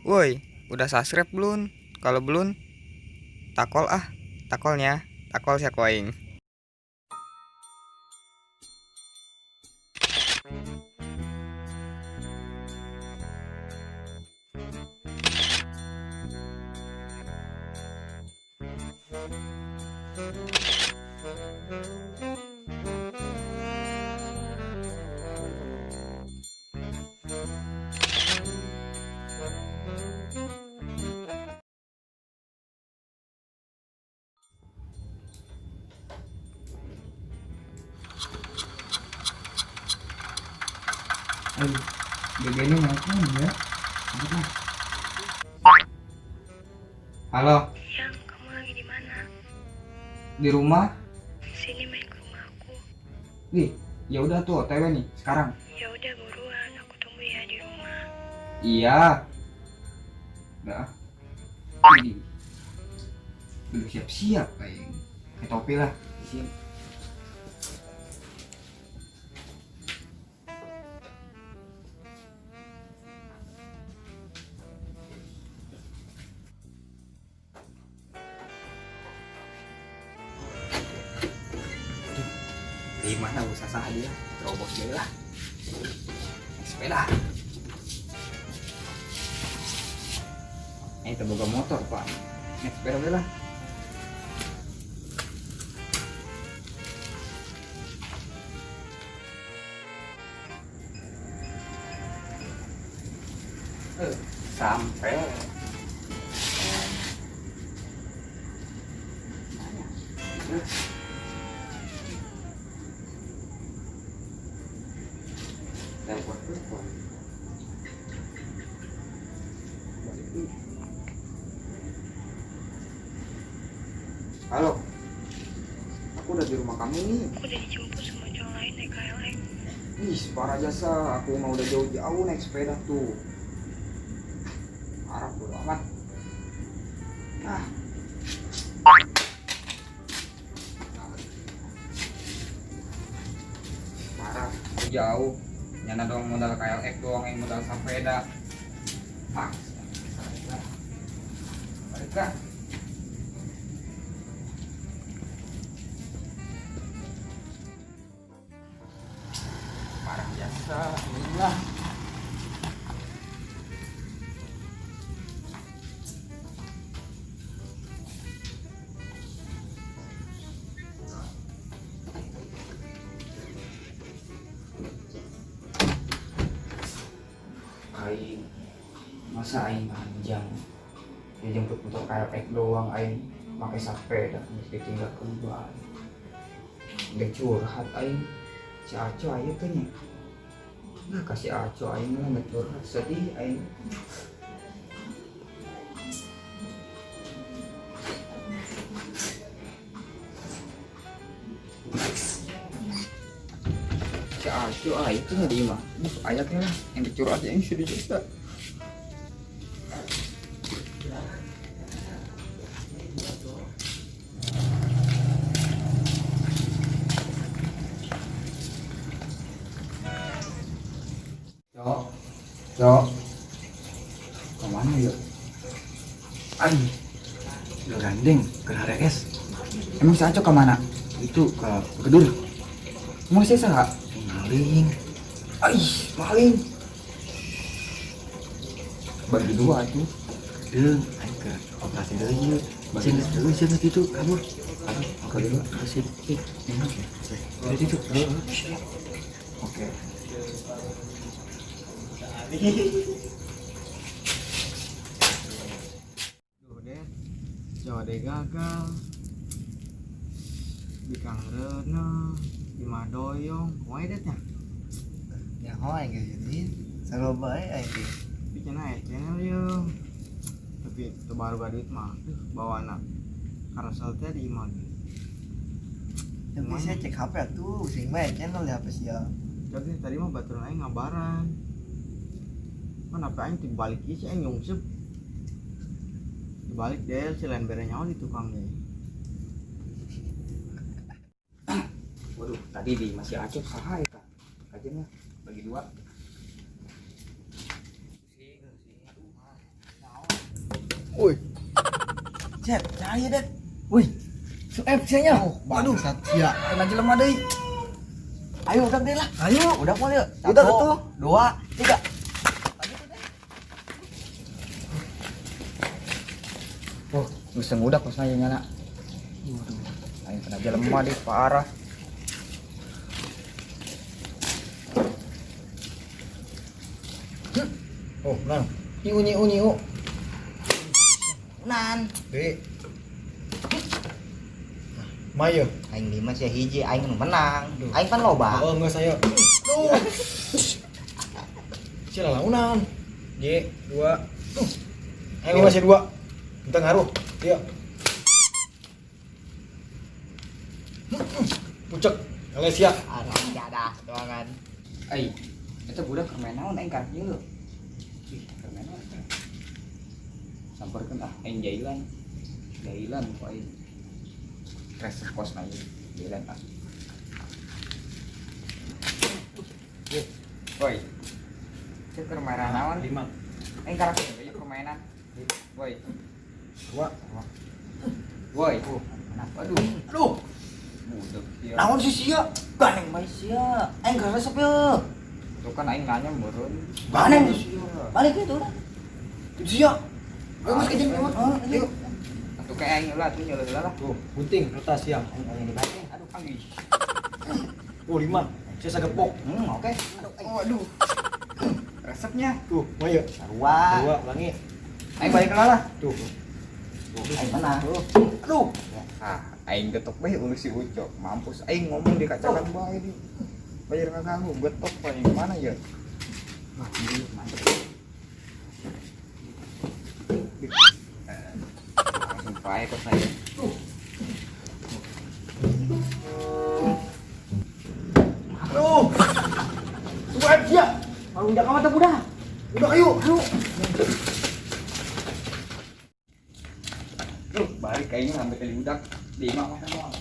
Woi, udah subscribe belum? Kalau belum, takol ah, takolnya, takol sia ku aing. Aduh, BB-nya nelfon ya. Angkat lah. Halo, Yang, kamu lagi di mana? Di rumah? Sini main ke rumah aku. Wih, ya udah tuh OTW nih sekarang. Ya udah buruan, aku tunggu ya di rumah. Iya. Udah. Ini. Belum siap-siap aing. Kayak topi lah. Siap. Di mana usah sah dia? Terobos dia lah. Naik sepeda. Ini terboga motor, Pak. Naik sepeda we lah. Sampai. Telepon, telepon. Balik dulu. Halo, aku udah di rumah kamu nih. Aku udah dijemput sama cowok lain naik KLX. Ih, parah jasa. Aku mau udah jauh-jauh naik sepeda tuh. Parah, bodo amat. Ah. Parah, aku jauh. Nyana doang modal KLX doang yang modal sepeda. Ah, balik lah. Balik lah. Parah jasa, inilah. Aing masa aing manjang dia jemput motor KLX doang, aing pakai sepeda mesti ditinggal kembali. Udah curhat aing si Aco aing teh nya. Nah, kasih Aco aing mah nggak curhat, sedih aing. Si Aco aing tuh di imah. Ayatnya lah yang dicurhat yang sedih juga. Cok, cok, kemana ya? Ay, Gandeng ke HRS. Emang si Aco kemana? Itu ke Kedur. Mau saya salah? Maling. Ay, maling. Bagi dua tuh. Deung, aing ke operasi deui ieu. Bagi Sing dua. geus sing itu kabur. Kabur. Bagi dua. Sip. Ih, Dari itu. Oke. Duh deh, Jawa deh gagal. Di Kang Rena, di Madoyong, kumaha det nya? Ya aing geus jadi sarua bae aing ge. Tapi cenah aya channel yeuh. Tapi teu baru duit mah, tuh bawa anak. Karasel teh di imah ge. Tapi saya cek HP atuh, sing bae channel di HP sia. Jadi tadi mah baturan aing ngabaran. Kan HP aing dibalik ieu si aing nyungsep. Dibalik deh si lain bere nyawa di tukang deh. Waduh, tadi di masih Aco saha eta? Kajian lah, bagi dua. Woi. Cep, cahaya det. Woi. Suep sia nya. Waduh, sia. Kena jelema deui. Ayo udah deh lah. Ayo. Udah mau yuk. Udah, Satu, tuh. dua, tiga. Oh, geus ngudak kosna ieu nyana. Waduh, aing kena jelema deui parah. Oh, nang. Nyiu nyiu nyiu. Nan. Deui. Maya. Aing lima sia hiji, aing nu menang. Aing pan loba. Oh, enggak saya. Duh. Sia lalaunan. J 2. Aing lima sia 2. Entah ngaruh. Iya. Pucek. Malaysia. Arah jadah doangan. Ai, eta budak keur main naon aing ka dieu. Ih, keur main naon eta? Samperkeun ah aing jailan. Jailan ku aing. Resep kosna ieu. Jailan ah. Woi. Cek keur main naon? 5. Aing karak ieu permainan. Woi. 2. Woi. Aduh. Aduh, Budak ieu. naon sih sia? Ganeng bae sia. Aing geus resep ye. Tuh kan aing nanya meureun. Ganeng. Sia. Balik itu lah. Sia. Ayo mas kejem mas. Oh, Ayo. Atuh kayak aing heula atuh nyeuleuh heula lah. Tuh, gunting kertas siang. Aing aing dibanting. Aduh, aing. Oh, 5. Saya sagepok. Oke. Aduh, aing. Waduh. Resepnya. Tuh, maya. Sarua. 2, ulangi. Aing balik heula lah. Tuh. Aing menang. Aduh. Ah, aing getok bae ulus si Ucok. Mampus aing ngomong di kacakan bae di. Bayar kaganggu getok paling mana ya? Wah, ini mantep. Langsung pae kok saya. Aduh. Tunggu aja. Mau undang kamu tuh budak. Udah ayo, ayo. Duh, balik kayaknya sampai ke budak. Di imah mana moal.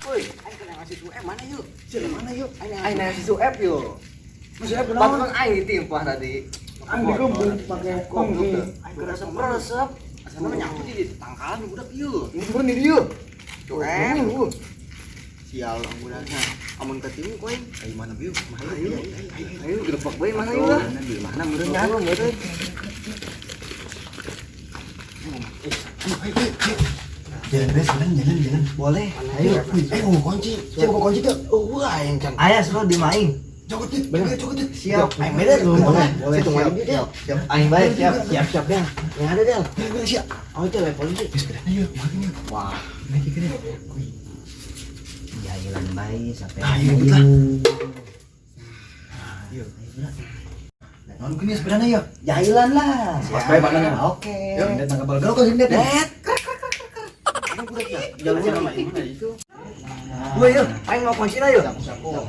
Woi, aing kena ngasih suep mana yuk? Sia mana yuk? Aing ngasih suep yuk. Masih apa naon? Patut aing ditimpah tadi. Aing digebuk pakai tong ini. Aing kena resep. Asana mah nyangkut di tangkalan budak ieu. Ini turun di dieu. Suep. Sial budaknya. Amun ketemu koin. Ayo mana bieu? Mana Ayo, ayo gerebek bae mana yuk lah. Di mana meureun nya? Ayo, meureun. Jalan deh, jalan jalan jalan. Boleh. Ayo, oh kunci. Siapa bawa kunci tuh? Oh, wah, yang kan. Ayah suruh dimain. Cokot dit, cokot dit. Siap. Aing beda dulu. Boleh, Boleh. boleh. Siap, siap. Siap. Aing bae siap, siap, siap Del. Yang ada Del. Siap. Oh, itu level itu. Wis sepedanya yuk, mana yuk? Wah, Naik ke dia. jailan bae sampai. Ayo, ribut lah. Yuk. Non kini sepedanya yuk. Jailan lah. Pas bae mana nya? Oke. Yuk, net tangkap bal. Kau sini net. Net. Kar kar kar kar. Ini budaknya. Jalur mana itu? Woi, yuk, aing mau kunci lah yuk.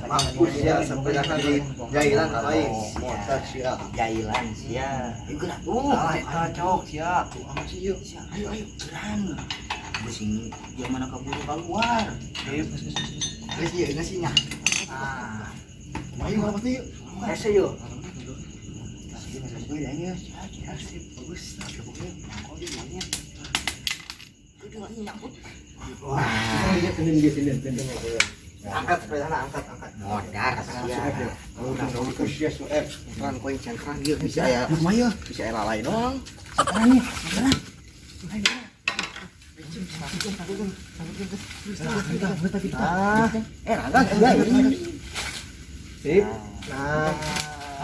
Mampus ya sepeda di jailan aing. Motor sia. Jailan sia. Yuk gerak tuh. Salah eta cok sia. Tuh amat sih yuk. Ayo ayo geran. Pusing zaman keburu keluar. Ayo, Geus ieu geus nya. Ah, Ayo, mana pasti yuk. hese yuk. Bagus. Wah, Sini sini sini. angkat sepedanya angkat angkat. Modar sia. Udah udah sia suep. Kan koin cengkrang ieu bisa ya. Maya. Bisa ela lain doang. Sekarang nih. Ah, raga enggak ini. Sip. Nah.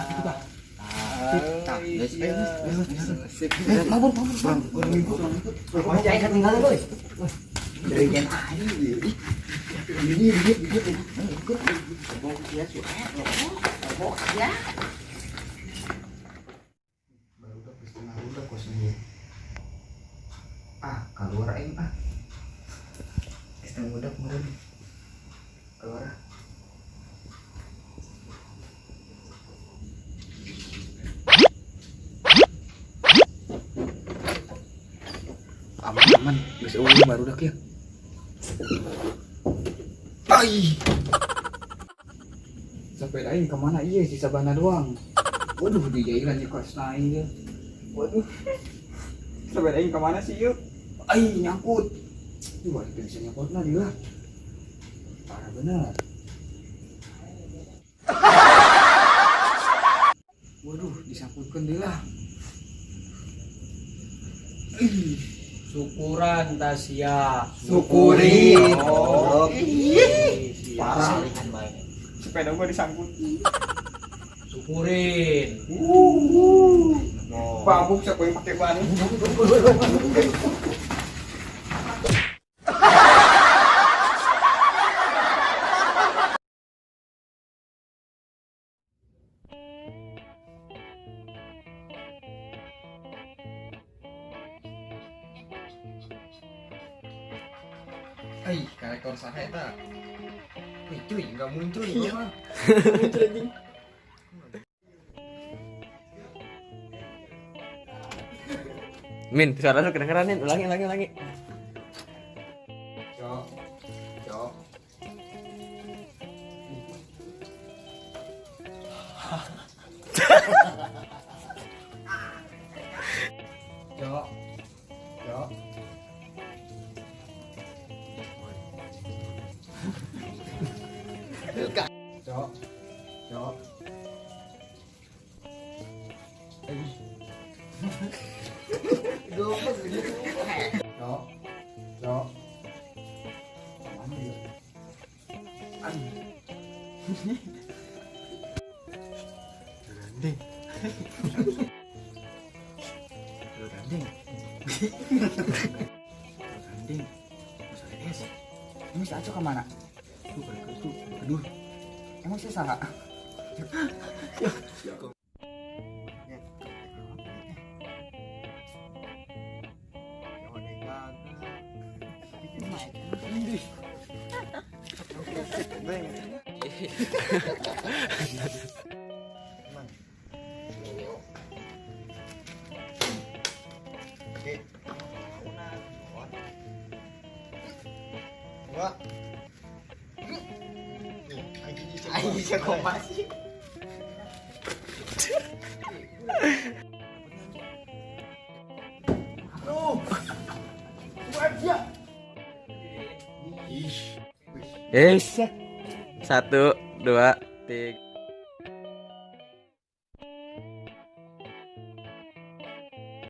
Itu tah. Tah, geus Sip. Mabur, mabur, mabur. Masih aing ketinggalan, Boy. Dari gen aing ieu. Ini, ini, ini. Bobok sia suep. Bobok sia. Barudak geus tengah budak kosnya. Ah, keluar aing ah. Geus tengah budak meureun. Keluar ah. Aman aman, geus eueuh barudak ya. Ai. Sepeda aing kemana iya sisa bana doang. Waduh, di jailan di kelas aing dia. Waduh. Sepeda aing kemana sih yuk? Ai, nyangkut. Duh, itu bisa nyangkut lah dia. Parah bener. Waduh, disangkutkan dia lah. Ih, Syukuran Tasia. Syukurin. Oh. Parah. Sepeda gua disangkut. Syukurin. Babuk siapa yang pakai ban? Ai, karakter saha eta? Wih, cuy, enggak muncul iya mah. Muncul anjing. Min, suara lu kedengeran Min. Ulangi, ulangi, ulangi. Cok. Cok. Cok. Cok. Cok. Cok. Cok. Cok. Mana dia? Aduh. Gandeng. Gandeng. Gandeng. Masa es. Ini si Aco kemana? Tuh, tuh, aduh. Emang sih salah? Oke. Dua. Aing bisa kompas. Yes. 1, 2, 3.